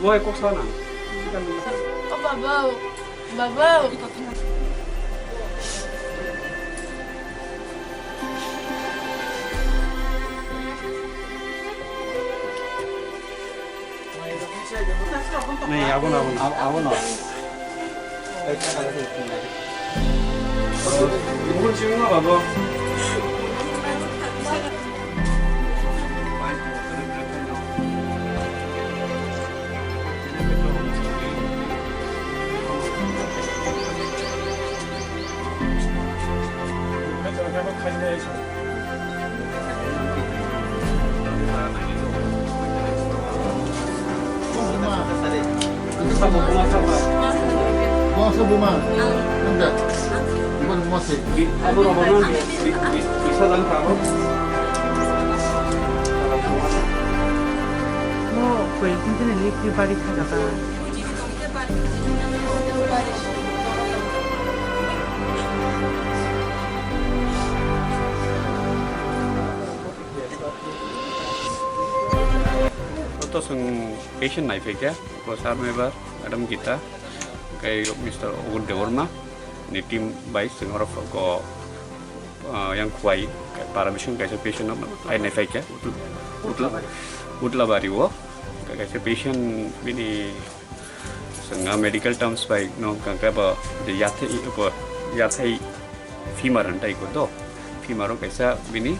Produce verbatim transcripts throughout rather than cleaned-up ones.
Oi, kok sana. O baba, baba. Nei, abo na, abo na. Abo, abo na. Bo koi din din ni lift ni bari kha jaga. Oto chwng patient naiphai kha, bo sir Mebar, Madam Gita, tei Mister Ogur Debbarma ni team bai chwng oro photo, ah, yang khuai para bising kaisa patient no ai naiphai kha, Utla, Utla, Utlabari o kaisa patient bini Chwng a medical terms bai no hwnkha khe bo je yathai, bo yathai femur hinwi tei ko do. Femur o kaisa bini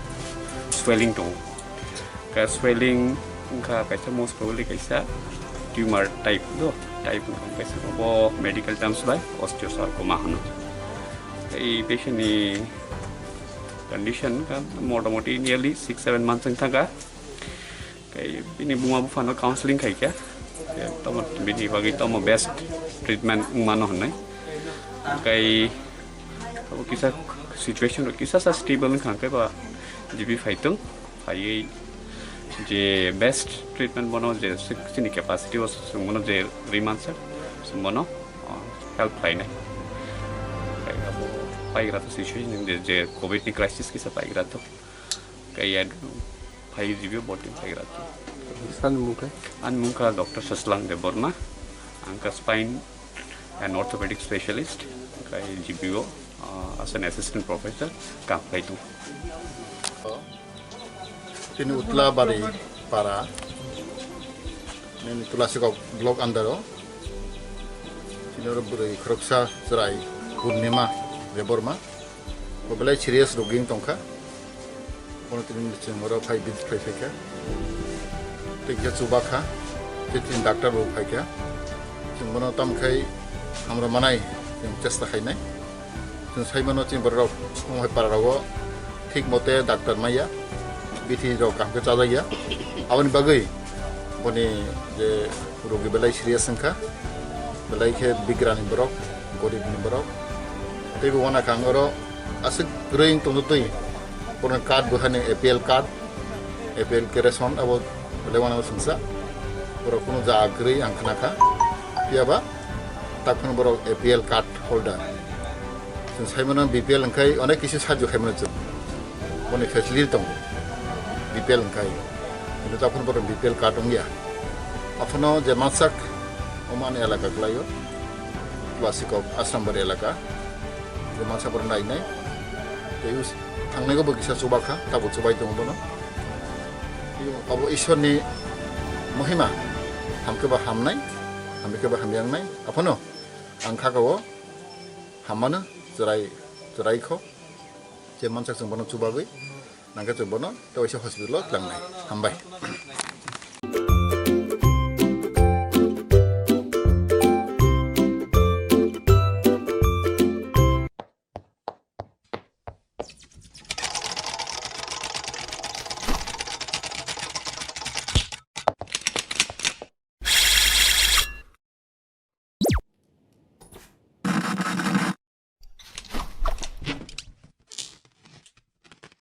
swelling tongo. Ka swelling wngkha kaisa most probably kaisa tumor type do. Type wngkha kaisa bo medical terms bai osteosarcoma hwno. Tei patient ni condition wngkha motamoti nearly six seven months wngkha. Tei bini buma buphano counseling khai kha. Tei tomo bini bagwi tomo best treatment wngmano hwnwi. Tei abo kisa situation rok kisa sa stable wngkha khe ba G P phai tong. Phaiwi je best treatment bono je chini capacity o chwng bono je rwi mansa chwng bono, uh, help khlainai. Tei abo paigra to situation je, je covid ni crisis kisa paigra to. Kaya phai review boarding phai ratu. Sani mungkha? Ani mungkha Doctor Saslang Debbarma, angka spine and orthopedic specialist, angka G P O, uh, as an assistant professor, kam khlai tu. Tini Utla Bari para, nini Tulasikok block under o, tini oro bwrwi khoroksa chwrai Purnima Debbarma. Bo belai serious rogi wng tongkha. Bono tini chwng oro phai visit khai phaikha. Tei khe chubakha. Tei tini doctor bo phaikha. Chwng bono tamkhai hamrw manai chwng chesta khainai. Chwng saimano chini borok omo hai para rogo thik mote doctor maya. Bithi rok kaham khe chajakya. Aboni bagwi boni je rogi belai serious wngkha. Belai khe bigrani borok, goribni borok. Tei bo wanakha ang oro aswk kwrwi wng tongtwi, borokni card bo haino A P L card, A P L khe ration abo belai wanama singsa. Borok kunu ja kwrwi ang khnakha. Phiyaba takhwno borok A P L card holder. Chwng saimano B P L hwnkhe onek kisi sajyo khaimano chwng. Boni facility tongo. B P L hwnkhe. Kintu takhwno borok B P L card wngya. Aphuno je mansak omo ani elaka kwlaio. Tulasikok Asrambari elaka. Je mansak borok nainai. Tei us-, thangnaigo bo kisa chubakha, tabuk chubai tongo bono. Abo Ishwarni mohima. Hamkhe ba hamnai, hamkhe ba hamyangnai. Aphuno ang khakao hammano chwrai, chwrai kho. Je mansak chwng bono chubagwi, nangkhe chwng bono tei waisa hospital o tlangnai. Hambai.